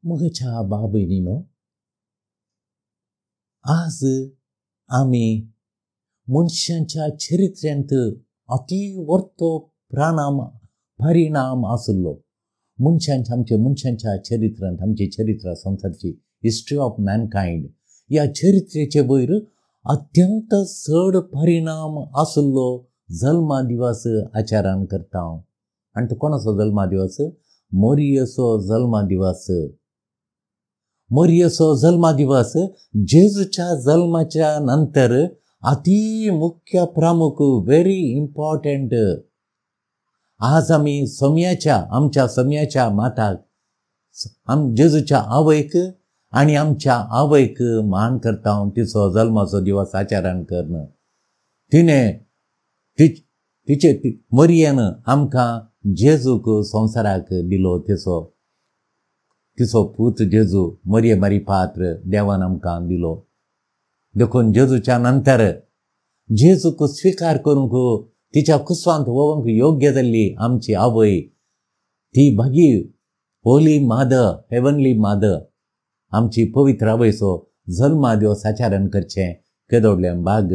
म्हज्या बाबयनीनो, आज आमी मनशांच्या चरित्र्यांत अति वर्तो प्राणाम परिणाम आशिल्लो मनशांच्या आमच्या मनशांच्या चरित्रांत, आमचे चरित्र संवसारची हिस्ट्री ऑफ मॅनकायंड ह्या चरित्रेचे वयर अत्यंत चड परिणाम आशिल्लो जल्मा दिवस आचरण करता. आनी तो कोणाचो जल्मा दिवस? मोरियसो जल्मा दिवस. मोरियसो जल्मा दिवस जेजूच्या जल्माच्या नंतर अति मुख्य प्रमुख व्हेरी इम्पॉर्टंट. आज आमी सोम्याच्या आमच्या सोम्याच्या माताक, जेजूच्या आवयक आनी आमच्या आवयक मान करता, तिचो जल्माचो दिवस आचरण करून तिणें तिचे मरियन आमकां जेजूक संवसाराक दिलो. तिचो तिचो पूत जेजू मरिये मारी पात्र देवान आमकां दिलो. देखून जेजूच्या नंतर जेजूक स्विकार करूंक तिच्या कुसवांत वोवंक योग्य जाल्ली आमची आवय ती भागी होली मादर, हेवनली मादर, आमची पवित्र आवयचो जल्मा दिवस आचरण करचें केदोडलें भाग.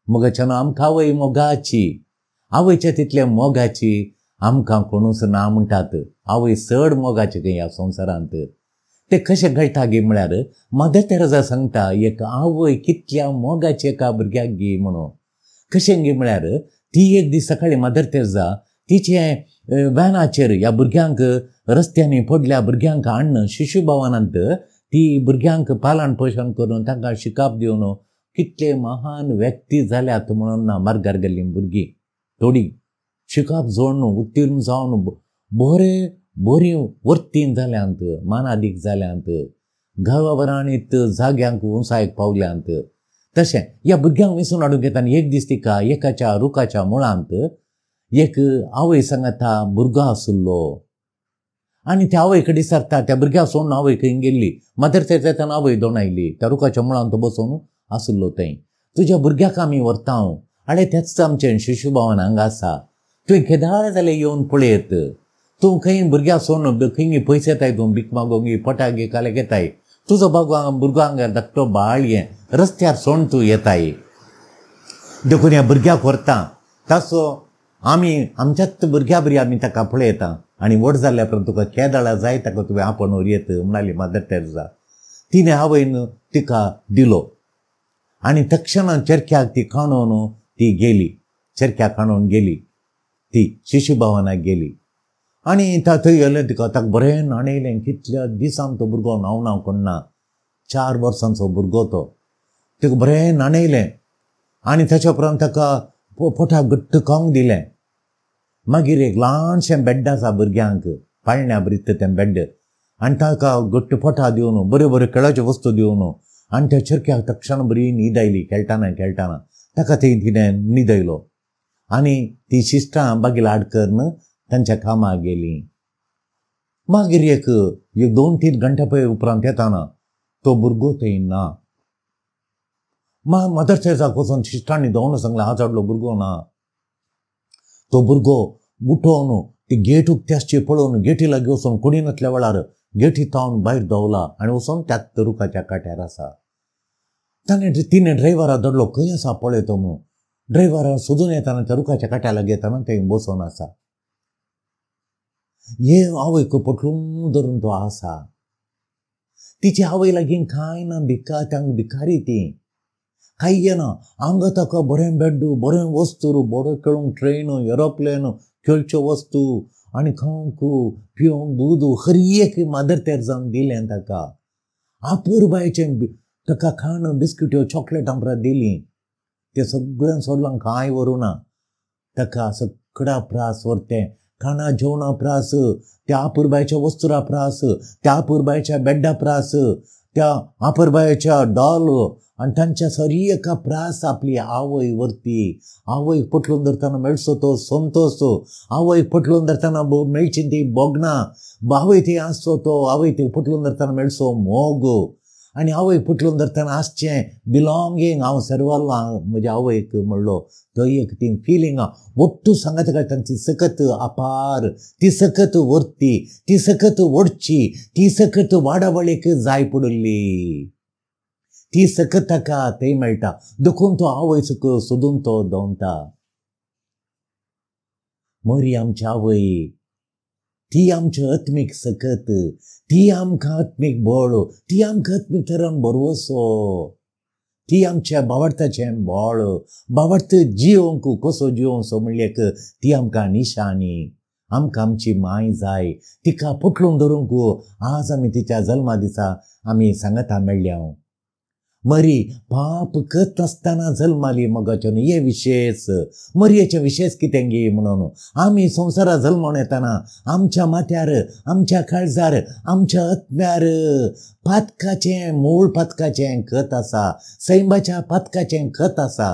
मोगाच्यान आमकां आवय मोगाची, आवयच्या तितल्या मोगाची आमकां कोणूच ना म्हणटात. आवय चड मोगाची खंय ह्या संवसारांत. ते कशें घडटा गी म्हळ्यार मदर तेरेजा सांगता एक आवय कितल्या मोगाची एका भुरग्याक गी म्हणून. कशें गी म्हळ्यार ती एक दीस सकाळीं मदर तेरेजा तिचे व्हॅनाचेर ह्या भुरग्यांक रस्त्यांनी पडल्या भुरग्यांक हाडून शिशु भवनांत ती भुरग्यांक पालन पोशण करून तांकां शिकाप दिवन कितले महान व्यक्ती जाल्यात म्हणून ना मार्गार गेल्लीं भुरगीं थोडीं शिकाप जोडून उत्तीर्ण जावन बरे बरी वर्तीन जाल्यांत, मानादीक जाल्यांत, गांवावरांनीत जाग्यांक उंचायक पावल्यांत. तशें ह्या भुरग्यांक विसून हाडूंक येता. आनी एक दीस तिका एकाच्या रुखाच्या मुळांत एक आवय सांगता भुरगो आशिल्लो आनी त्या आवय कडेन सरता. त्या भुरग्याक सोडून आवय खंय गेल्ली. मदर तेरेजान आवय दोणायली त्या रुखाच्या मुळांत तो बसून आशिल्लो थंय. तुज्या भुरग्याक आमी व्हरता आनी तेच आमचें शिशुभवन हांगा आसा, तुवें केदाळ जाल्यार येवन पळयत. तूं खंय भुरग्याक सोडून खंय पयशे येताय, तूं भीक मागोंक पोटाक घे काल्याक येताय, तुजो बागो भुरगो हांगा धाकटो बाळ हें रस्त्यार सोडून तूं येताय. देखून ह्या भुरग्याक व्हरता ताचो आमी आमच्याच भुरग्या बरी आमी ताका पळयता आनी व्हड जाल्ल्या उपरांत तुका केदाळा जाय ताका तुवें आपोवन व्हरयत म्हणाली मदर तेरेजा. तिणें आवयन तिका दिलो आनी तक्षणान चरख्याक ती खाणोवन ती गेली. चरख्याक खाणोवन गेली ती शिशुभवनाक गेली आनी थंय गेलें तिका ताका बरें न्हाणयलें. कितल्या दिसान तो भुरगो न्हांव कोण ना, 4 वर्सांचो भुरगो तो. तिका बरें न्हाणयलें आनी ताच्या उपरांत ताका पोटाक घट्ट खावंक दिलें. मागीर एक ल्हानशें बेड आसा भुरग्यांक पाळण्या बरीत तें बेड आनी ताका घट्ट पोटा दिवन बऱ्यो बऱ्यो खेळाच्यो वस्तू दिवन आनी त्या चरख्याक तक्षण बरी न्हीद आयली. खेळटाना खेळटाना ताका थंय तिणें न्हिदयलो आनी ती शिश्टां बागील आड करून तांच्या कामाक गेलीं. मागीर एक 2-3 घंट्या पळय उपरांत येताना तो भुरगो थंय ना. मदर तेरेजाक वचून शिश्टांनी धांवन सांगलें आज हाडलो भुरगो ना. तो भुरगो उठोवन ती गेट उक्ती आसची पळोवन गेटी लागीं वचून कोणी नासल्या वेळार गेटी थावन भायर धांवला आनी वचून त्याच रुखाच्या काट्यार आसा. ताणें तिणें ड्रायव्हरा धाडलो खंय आसा पळयतो म्हणून. ड्रायव्हरा सोदून येताना त्या रुखाच्या काट्या लागीं येताना थंय बसोन आसा. हे आवयक पटलून धरून तो आसा. तिची आवय लागीं कांय ना, भिका तांकां भिकारी ती कांय येना. हांगा ताका बरें बेड्डू बरें वस्तू बरो खेळूंक ट्रेन एरोप्लेन खेळच्यो वस्तू आनी खावंक पिवंक दूद हर एक मदर तेरेजान दिलें ताका. आपुरबायचें ताका खाण बिस्किट्यो चॉकलेटां परत दिलीं. तें सगळें सोडलां कांय व्हरूं ना. ताका सगळ्या प्रास व्हरतें खाणा जेवणा प्रास, त्या आपुरबायच्या वस्तुरा प्रास, त्या आपुरबायच्या बेड्डा प्रास, त्या आपुरबायच्या डॉल आनी तांच्या सरी एका प्रास आपली आवय व्हरती. आवयक पटलून धरतना मेळचो तो संतोश, आवयक पटलून धरतना मेळची ती भोगणां, आवय थंय आसचो तो आवय थंय पटलून धरतना मेळचो मोग आनी आवय पुटलून धरतना आसचें बिलोंगींग, हांव सर्वालो म्हज्या आवयक म्हणलो तो एक ती फिलिंगां ಒಟ್ಟು ಸಂಗತಿಗಳು तांची सकत अपार, ती सकत वर्ती, ती सकत ओडची, ती सकत वाडावळीक जाय पडिल्ली, ती सकत ताका थंय मेळटा. देखून तो आवय सोदून तो दवरता. मरी आमची आवय, ती आमची आत्मीक सकत, ती आमकां आत्मीक बळ, ती आमकां आत्मीक तरान भरवसो, ती आमच्या बावडताचें बळ, बावडत जिवंक कसो जिवंचो म्हणल्यार ती आमकां निशाणी. आमकां आमची माय जाय, तिका पोटलून धरूंक आज आमी तिच्या जल्मा दिसा आमी सांगता मेळ्ळ्या. मरी पाप करतासतना जल्माली मोगाच्यान, हे विशेष मरयेचें विशेष कितें गी म्हणून आमी संवसारा जल्मोन येतना आमच्या माथ्यार, आमच्या काळजार, आमच्या आत्म्यार पातकाचें, मूळ पातकाचें खत आसा, सैमाच्या पातकाचें खत आसा.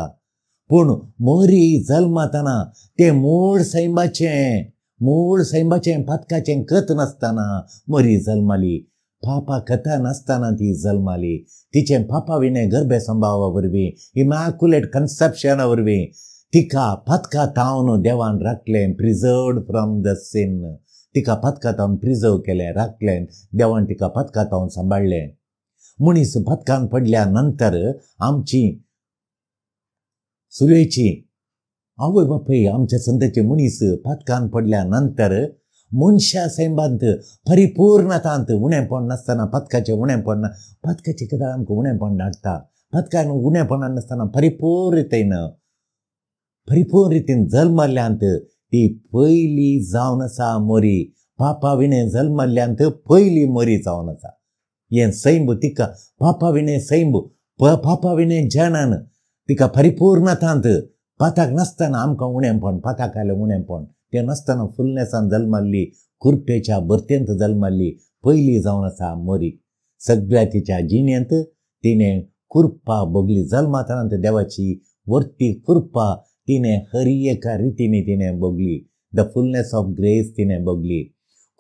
पूण मरी जल्मातना तें मूळ सैमाचें, मूळ सैमाचें पातकाचें खत नासतना मरी जल्माली. पापा कथा नासतना ती जल्माली. तिचें पापा विणें गर्भे संभावा वरवीं, इमॅक्युलेट कन्सेप्शना वरवीं तिका पातका तावन देवान राखलें, प्रिजर्वड फ्रॉम the सिन. तिका पातका तावन प्रिजर्व केलें, राखलें, देवान तिका पातका तावन सांबाळ्ळें. मनीस पातकान पडल्या नंतर आमची सुरवेची आवय बापूय आमच्या संताचे मनीस पातकान पडल्या नंतर मनशा सैमांत परिपूर्णतांत उणेपण नासतना, पातकाचें उणेपण, पातकाचें केदाळ आमकां उणेपण हाडटा, पातकान उणेपण नासतना परिपूर्ण रितीन, परिपूर्ण रितीन जल्मल्ल्यांत ती पयली जावन आसा मरी. पापा विणें जल्मल्ल्यांत पयली मरी जावन आसा. हें सैम तिका पापा विणें सैम, पापा विणें जनन, तिका परिपूर्णतांत पाताक नासतना आमकां उणेपण, पाताक आयलें उणेपण तें नासतना फुलनेसान जल्माल्ली, कुरपेच्या भरतेंत जल्माल्ली पयली जावन आसा मरी. सगळ्या तिच्या जिणेंत तिणें कुरपा भोगली. जल्मातना देवाची वर्ती कुरपा तिणें हर एका रितीन तिणें भोगली. The fullness of grace तिणें भोगली.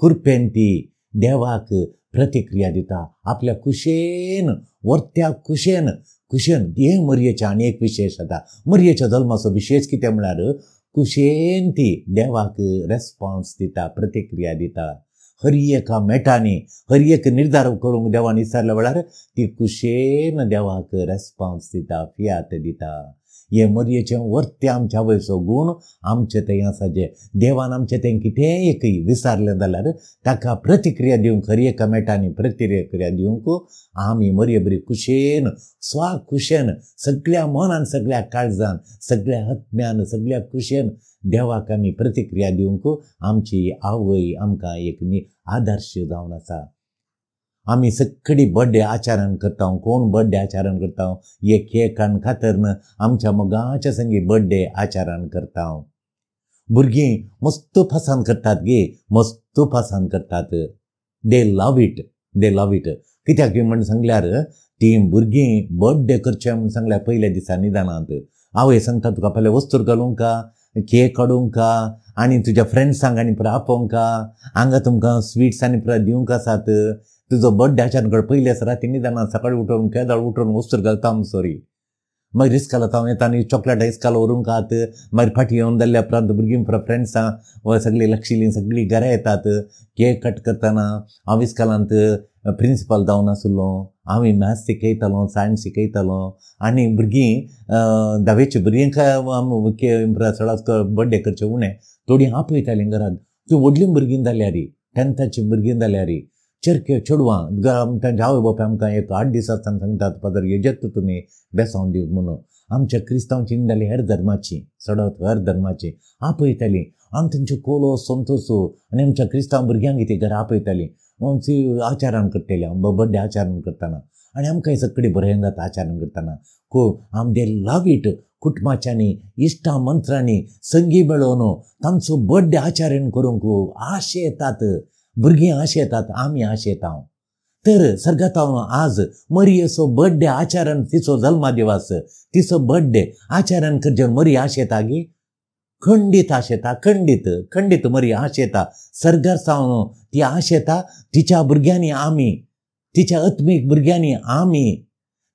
कुरपेन ती देवाक प्रतिक्रिया दिता आपल्या कुशेन, वर्त्या कुशेन, कुशेन. हें मरयेचें आनी एक विशेश आसा. मरयेच्या जल्माचो विशेश कितें म्हळ्यार कुशेन ती देवाक रेस्पॉन्स दिता, प्रतिक्रिया दिता. हर एका मेटांनी, हर एक निर्धार करूंक देवान विचारल्या वेळार ती कुशेन देवाक रेस्पॉन्स दिता, फियात दिता. हे मरयेचें वर्तें आमच्या आवयचो गूण आमचे थंय आसा, जे देवान आमचें थंय कितेंय एक विचारलें जाल्यार ताका प्रतिक्रिया दिवंक, हर एका मेटांनी प्रतिक्रिया दिवंक आमी मरये बरी कुशेन, स्वा कुशेन, सगळ्या मनान, सगळ्या काळजान, सगळ्या आत्म्यान, सगळ्या कुशेन देवाक आमी प्रतिक्रिया दिवंक आमची आवय आमकां एक आदर्श जावन आसा. आमी सगळी बड्डे आचरण करता. कोण बड्डे आचरण करता? हे केकान खातरन आमच्या मोगाच्या संगी बड्डे आचरण करता. भुरगीं मस्त पसंत करतात गे, मस्त पसंत करतात. They love it, they love it. कित्याक म्हण सांगल्यार तीं भुरगीं बड्डे करचें म्हूण सांगल्यार पयल्या दिसा निदानांत आवय सांगता तुका पयलें वस्तूर घालूंक का, केक हाडूंक का, आनी तुज्या फ्रेंड्सांक आनी पुरा आपोवंक का, हांगा तुमकां स्विट्स आनी पुरा दिवंक आसात. तुजो बड्डे आचरण कर पयले आसा राती निदाना सकाळी उठून केदाळ उठून वस्तूर घालता आम सॉरी. मागीर इस्काला हांव येता आनी चॉकलेटां इस्काल व्हरूंक आहात. मागीर फाटीं येवन जाल्ल्या उपरांत भुरगीं फ्रेंड्सां सगळीं लक्षिलीं सगळीं घरा येतात. केक कट करतना हांव इस्कालांत प्रिंसिपल जावन आसलो, हांव मॅथ्स शिकयतालो, सायन्स शिकयतालो आनी भुरगीं धावेची भुरगीं चडात बड्डे करचे उणें थोडीं आपयतालीं घरांत. तीं व्हडलीं भुरगीं जाल्यार, टेंथाचीं भुरगीं जाल्यार चेरके चेडवां तांचे आवय बापूय आमकां एक 8 दीस आसतना सांगतात, फादर येजत तुमी बेसांव दिवंक म्हणून. आमच्या क्रिस्तांवची जाली हेर धर्माची, चडत हेर धर्माची आपयतालीं. आनी तांच्यो कोलो संतोसो आनी आमच्या क्रिस्तांव भुरग्यांक ती घरा आपयतालीं. आमची आचरण करताली, बड्डे आचरण करतना आनी आमकां सगळीं बरें जाता आचरण करतना. आम they love it. कुटुंबाच्यांनी, इश्टां मंत्रांनी संगी मेळोवन तांचो बड्डे आचरण करूंक आशेतात भुरगीं, आशेतात, आमी आशेता. तर सर्गांत आज मरयेचो बड्डे आचरण, तिचो जल्मदिवस, तिचो बड्डे आचरण करचें मरी आशेता गी, खंडीत आशेता, खंडीत खंडीत मरी आशेता. सर्गार सावन ती आशेता तिच्या भुरग्यांनी आमी तिच्या आत्मीक भुरग्यांनी आमी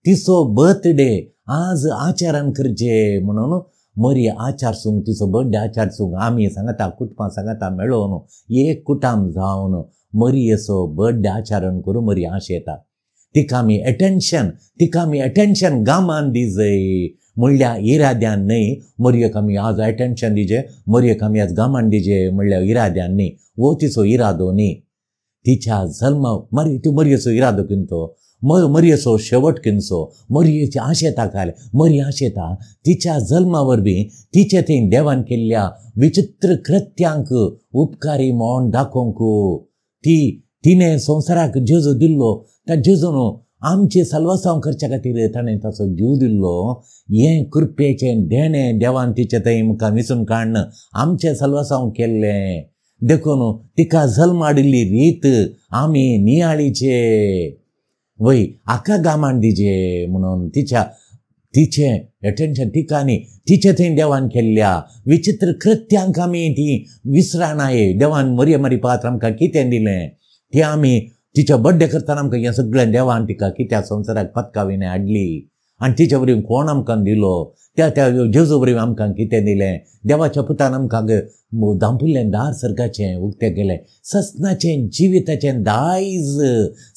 तिचो बर्थडे आज आचरण करचे म्हणून मरी आचारसूंक तिचो बर्थडे आचारसूंक आमी सांगता कुटुंबां सांगता मेळोवन एक कुटाम जावन मरियेचो बर्थडे आचरण करूं मरी आश येता. तिका आमी एटेन्शन, तिका आमी एटेन्शन गामान दिजय म्हणल्यार इराद्यान न्हय. मरियेक आमी आज एटेन्शन दिजे, मरियेक आमी आज गामान दिजे म्हणल्यार इराद्यान न्हय, वो तिचो इरादो न्हय. तिच्या जल्मा मरी ती मरियेचो इरादो कितें, मरियेचो शेवट किनचो, मरियेची आशेता काल मरी आशेता तिच्या जल्मा वरवीं तिचे थंय देवान केल्ल्या विचित्र कृत्यांक उपकारी म्हूण दाखोवंक ती तिणें संवसाराक जेजू दिल्लो, त्या जेजून आमचें साल्वासांव करच्या खातीर ताणें ताचो जीव दिल्लो. हें कृपेचें देणें देवान तिचे थंय मुखार विसून काडून आमचें साल्वासांव केल्लें. देखून तिका जल्म हाडिल्ली रीत आमी नियाळीचे वय आका गामान दिजे म्हणून तिच्या तिचें एटेन्शन तिका न्ही तिचे थंय देवान केल्ल्या विचित्र कृत्यांक आमी ती विसराणाय. देवान मरये मरी पात्र आमकां कितें दिलें तें आमी तिच्या बड्डे करतना आमकां हें सगळें देवान तिका कित्याक संवसाराक पत्काविने हाडली आनी तिच्या वरवीं कोण आमकां दिलो, त्या त्या जेजू वरवीं आमकां कितें दिलें. देवाच्या पुतान आमकां धांपुल्लें दार सर्गाचें उक्तें केलें, ससनाचें जिविताचें दायज,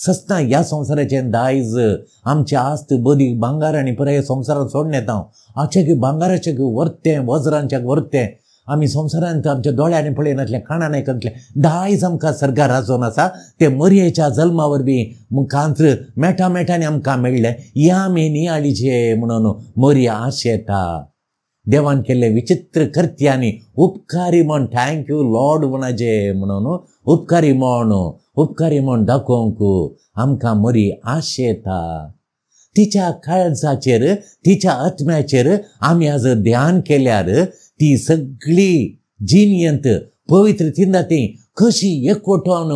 ससना ह्या संवसाराचें दायज आमचें आस्त बदी भांगार आनी पुराय संवसारान सोडून येता. आचें की भांगाराचें वर्तें वज्रांचें वर्तें आमी संवसारांत आमच्या दोळ्यांनी पळयनासलें, कानान आयकनासलें दायज आमकां सर्गार आसून आसा. तें मरयेच्या जल्मा वरवीं मुखांत मेटा मेटांनी आमकां मेळ्ळें. ह्या आमी नियाळीचे म्हणून मरिया आशेता देवान केल्ले विचित्र कृत्यांनी उपकारी म्हण thank you Lord म्हणाचे म्हणून उपकारी म्हण उपकारी म्हण दाखोवंक आमकां मरी आशेता. तिच्या काळजाचेर तिच्या आत्म्याचेर आमी आज ध्यान केल्यार ती सगळी जिनियंत पवित्र तिंदा ती कशी एकवटोन,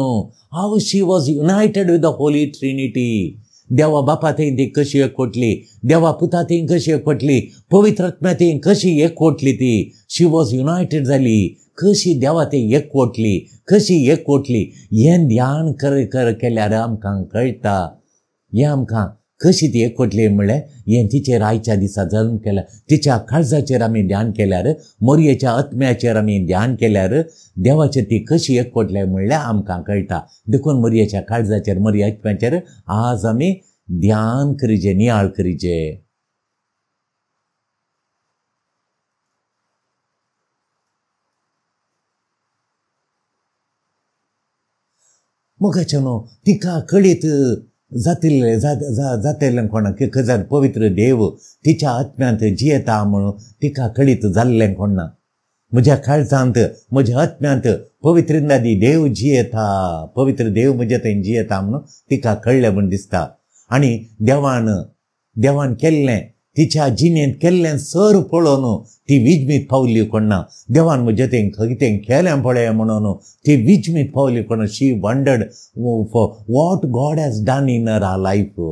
how she was united with the holy trinity. देवा बापा थंय ती कशी एकवटली, देवा पुता थंय कशी एकवटली, पवित्र आत्म्या थंय कशी एकवटली, ती शी वॉज युनायटेड जाली, कशी देवा थंय एकवटली, कशी एकवटली हें ध्यान कर कर केल्यार आमकां कळटा. हें आमकां कशी ती एकवटली म्हणल्यार हें तिचेर आयच्या दिसा जल्म केल्या तिच्या काळजाचेर आमी ध्यान केल्यार, मोरयेच्या आत्म्याचेर आमी ध्यान केल्यार देवाचेर ती कशी एकवटली म्हणल्यार आमकां कळटा. देखून मोरयेच्या काळजाचेर मोरये आत्म्याचेर आज आमी ध्यान करीजे, नियाळ करीजे. मोगाचें न्हू तिका कळीत जातिल्लें जातेलें कोणाक की पवित्र देव तिच्या आत्म्यांत जियेता म्हणून तिका कळीत जाल्लें कोणा. म्हज्या काळजांत म्हज्या आत्म्यांत पवित्र नदी देव जियेता, पवित्र देव म्हज्या थंय जियेता म्हणून तिका कळ्ळें म्हूण दिसता. आनी देवान देवान केल्लें तिच्या जिणेंत केल्लें सर पळोवन ती विजमीत पावली कोणा. देवान म्हज्या थंय कितें केलें पळय म्हणून ती विजमीत पावली कोणा. She wondered for what God has done in her life.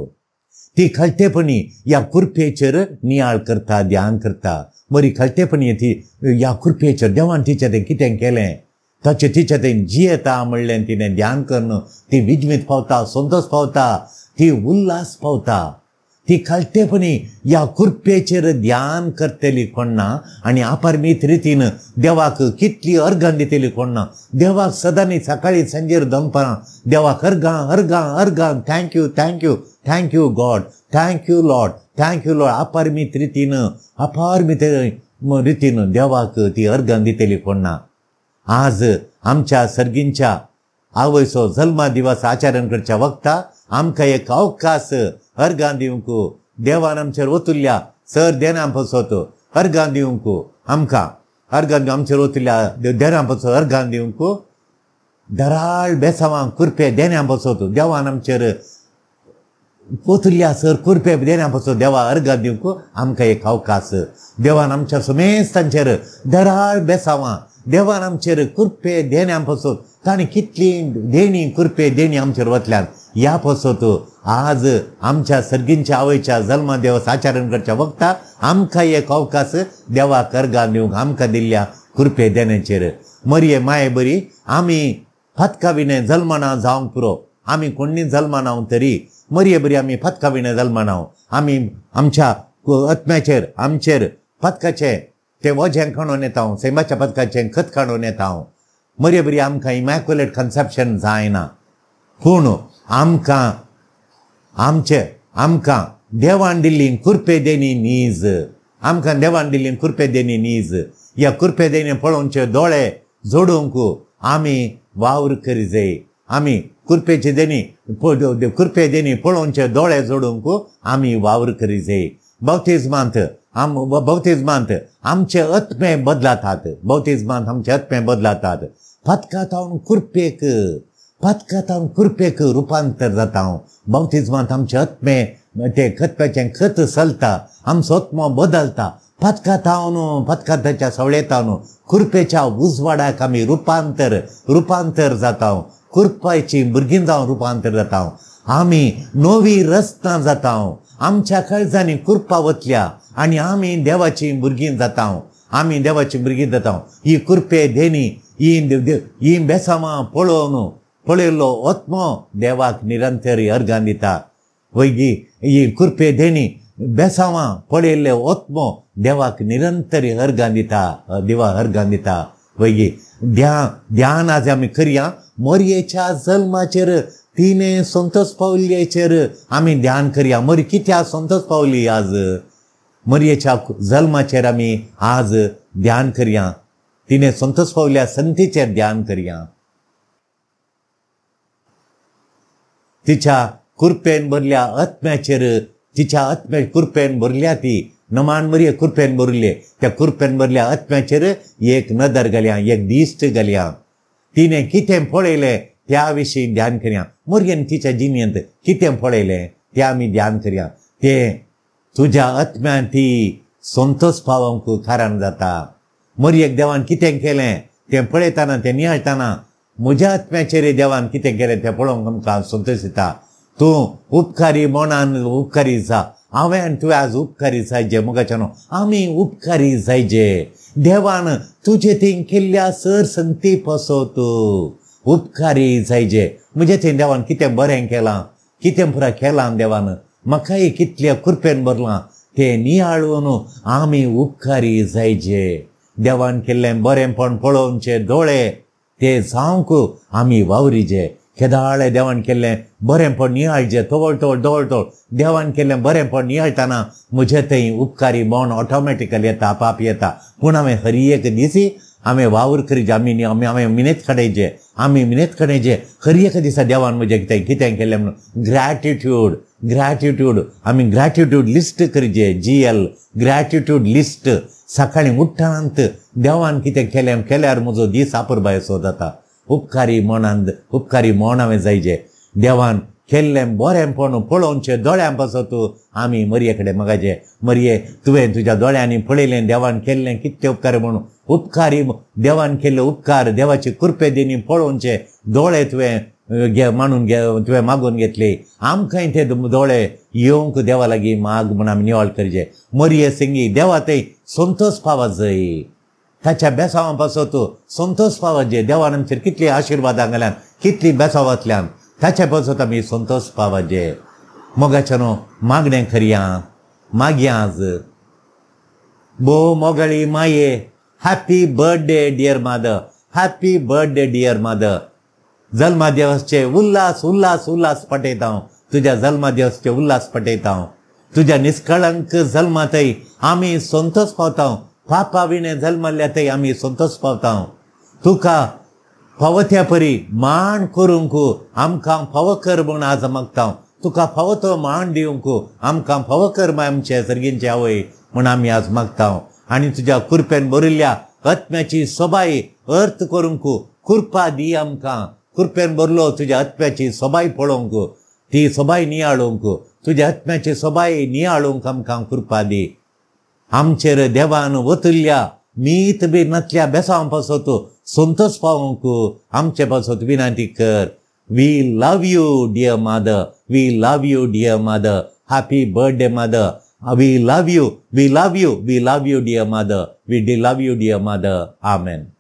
ती खलतेपणी ह्या कृपेचेर नियाळ करता, ध्यान करता. बरी खलतेपणी ती ह्या कृपेचेर देवान तिच्या थंय कितें केलें ताचें तिच्या थंय जियेता म्हणलें तिणें ध्यान करून ती विजमीत पावता, संतोश पावता, ती उल्हास पावता. ती खालतेपणी ह्या कृपेचेर ध्यान करतली कोणा आनी अपारमीत रितीन देवाक कितली अर्गां दितली कोणा. देवाक सदांनी सकाळी सांजेर दनपारां देवाक अर्गां अर्गां अर्गां, thank you thank you thank you God, thank you lord, thank you lord. अपारमीत रितीन अपारमीत रितीन देवाक ती अर्गां दितली कोणा. आज आमच्या सर्गींच्या आवयचो जल्मा दिवस आचरण करच्या वखता आमकां एक अवकाश अर्गां दिवंक देवान आमचेर ओतुल्ल्या सर देना पसत अर्गां दिवंक आमकां अर्गां दिवंक आमचेर ओतुल्ल्या देना पसत अर्गां दिवंक दराळ बेसावां कुरपे देण्या पसत देवान आमचेर ओतुल्ल्या सर कुरपे देण्या पसत देवा अर्गां दिवंक आमकां एक अवकाश. देवान आमच्या सुमेस्तांचेर दराळ बेसावां देवान आमचेर कुरपे देण्या पसत ताणें कितली देणी कुरपे देणी आमचेर वतल्यान ह्या पसत आज आमच्या सर्गींच्या आवयच्या जल्मा दिवस आचरण करच्या वखता आमकां एक अवकाश देवाक अर्गां दिवंक आमकां दिल्ल्या कृपे देण्याचेर. मरये माये बरी आमी फातका विणे जल्मना जावंक पुरो. आमी कोण्णी जल्मानाव तरी मरये बरी आमी पातका विणे जल्मानाव. आमी आमच्या आत्म्याचेर आमचेर पातकाचें तें वजें काडून येता, सैमाच्या पातकाचें खत काडून येता. मरये बरी आमकां इमॅक्युलेट कन्सेप्शन जायना, पूण आमकां आमचे आमकां देवान दिल्ली कुर्पे देणी नीज, आमकां देवान दिल्ली कुर्पे देणी नीज. ह्या कुर्पे देणी पळोवचे दोळे जोडूंक आमी वावर करी जाय. आमी कुर्पेचे देणी कुर्पे देणी पळोवचे दोळे जोडूंक आमी वावर करी जाय. बाप्तिज्मांत बाप्तिज्मांत आमचे आत्मे बदलातात. बाप्तिज्मांत आमचे आत्मे बदलातात. पातकातावन कुर्पेक, पातकातावन कुर्पेक रुपांतर जाता. बाप्तिज्मांत आमचे आत्मे ते खतप्याचें खत चलता, आमचो आत्मो बदलता. पातकातावन पातकाताच्या सवळेतावन कुर्पेच्या उजवाडाक आमी रुपांतर रुपांतर जाता. कुर्पाची भुरगीं जावन रुपांतर जाता. आमी नवी रचना जाता. आमच्या काळजांनी कुर्पा वतल्या आनी आमी देवाची भुरगीं जाता. आमी देवाची भुरगीं जाता. ही कुर्पे देणी ही ही बेसांवां पळोवन पळयल्लो आत्मो देवाक निरंतर अर्गां दिता. वयगी ही कुर्पे देणी बेसांवां पळयल्ले आत्मो देवाक निरंतर अर्गां दिता, देवा अर्गां दिता. वयगी ध्यान आज आमी करया. मोरयेच्या जल्माचेर तिणें संतोष पावल्याचेर आमी ध्यान करया. मोरी कित्याक संतोष पावली आज? मोरयेच्या जल्माचेर आमी आज ध्यान करया. तिणें संतोष पावल्या संतीचेर ध्यान करया. तिच्या कुर्पेन भरल्या आत्म्याचेर, तिच्या आत्म्या कुर्पेन भरल्या ती नमान मरये कुर्पेन भरले, त्या कुर्पेन भरल्या आत्म्याचेर एक नदर घालया, एक दिश्ट घालया. तिणें कितें पळयलें त्या विशीं ध्यान करया. मोरयेन तिच्या जिणेंत कितें पळयलें तें आमी ध्यान करया. तें तुज्या आत्म्यान ती संतोष पावोवंक कारण जाता. मोरयेक देवान कितें केलें तें पळयतना, तें नियाळटना म्हज्या आत्म्याचेर देवान कितें केलें तें पळोवंक आमकां संतोष येता. तूं उपकारी मनान उपकारी जा. हांवें आनी तुवें आज उपकारी जायजे. मोगाच्या न्हू आमी उपकारी जायजे. देवान तुजे थंय केल्ल्या सर संती पासत उपकारी जायजे. म्हजे थंय देवान कितें बरें केलां, कितें पुरा केलां देवान, म्हाकाय कितल्या कुर्पेन भरलां तें नियाळून आमी उपकारी जायजे. देवान केल्लें बरेंपण पळोवचे दोळे ते जावंक आमी वावरिजे. केदाळे देवान केल्लें बरेंपण नियाळचें, तवळ तवळ तवळ तवळ देवान केल्लें बरेंपण नियाळटना म्हजे थंय उपकारी मन ऑटोमॅटिकली येता, आपाप येता. पूण हांवें हर एक दिसी हांवें वावर करीजे. आमी आमी हांवें मिनेत काडयचे, आमी मिनेत काडयचे. हर एक दिसा देवान म्हजें कितें कितें केल्लें म्हणून ग्रॅटिट्यूड, ग्रॅटिट्यूड आमी ग्रॅटिट्यूड लिस्ट करीजे. GL gratitude list. सकाळीं उठ्ठांत देवान कितें केलें केल्यार म्हजो दीस आपुरबायेचो जाता. उपकारी मनान उपकारी मन हांवें जायचे. देवान केल्लें बरेंपण पळोवचें दोळ्यां पासत आमी मरये कडेन मागायचें. मरये तुवें तुज्या दोळ्यांनी पळयलें देवान केल्लें कितले उपकार म्हणून उपकारी देवान केल्ले उपकार देवाचे कुर्पे देणी पळोवचे दोळे तुवें घे मानून घे, तुवें मागून घेतले. आमकांय ते दोळे येवंक देवा लागीं माग म्हूण आमी निवळ करचें. मरये सिंगी देवा थंय संतोष पावत जाय. ताच्या बेसांवां पासत संतोष पावत जाय. देवान आमचेर कितली आशिर्वादां घाल्यान, कितली बेसांवांतल्यान ताच्या पासत आमी संतोष पावत जाय. मोगाच्या न्हू मागणें करया, मागया आज. भोव मोगाळी माये, happy birthday dear mother, happy birthday dear mother. जल्मा दिवसचे उल्हास उल्हास उल्हास पटयता हांव. तुज्या जल्मा दिवसचे उल्हास पटयता हांव. तुज्या निष्कळंक जल्मातय आमी संतोष पावता. पापा विणे जल्मल्ल्या थंय आमी संतोष पावता. तुका फावो त्या परी मान करूंक आमकां फावो कर म्हूण आज मागता. तुका फावो तो मान दिवंक आमकां फावो कर आमचे सर्गींचे आवय म्हूण आमी आज मागता. आनी तुज्या कुर्पेन भरिल्ल्या आत्म्याची सोबाय अर्थ करूंक कृपा दी आमकां. कुर्पेन भरलो तुज्या आत्म्याची सोबाय पळोवंक, ती सोबाय नियाळूंक, तुज्या आत्म्याची सोबाय नियाळूंक आमकां कृपा दी. आमचेर देवान वतल्या मीत बी नातल्या बेसांव पासत संतोष पावोवंक आमचे पासत विनंती कर. We love you dear mother, we love you dear mother. Happy birthday mother. We love you, we love you, we love you dear mother, we love you dear mother. Amen.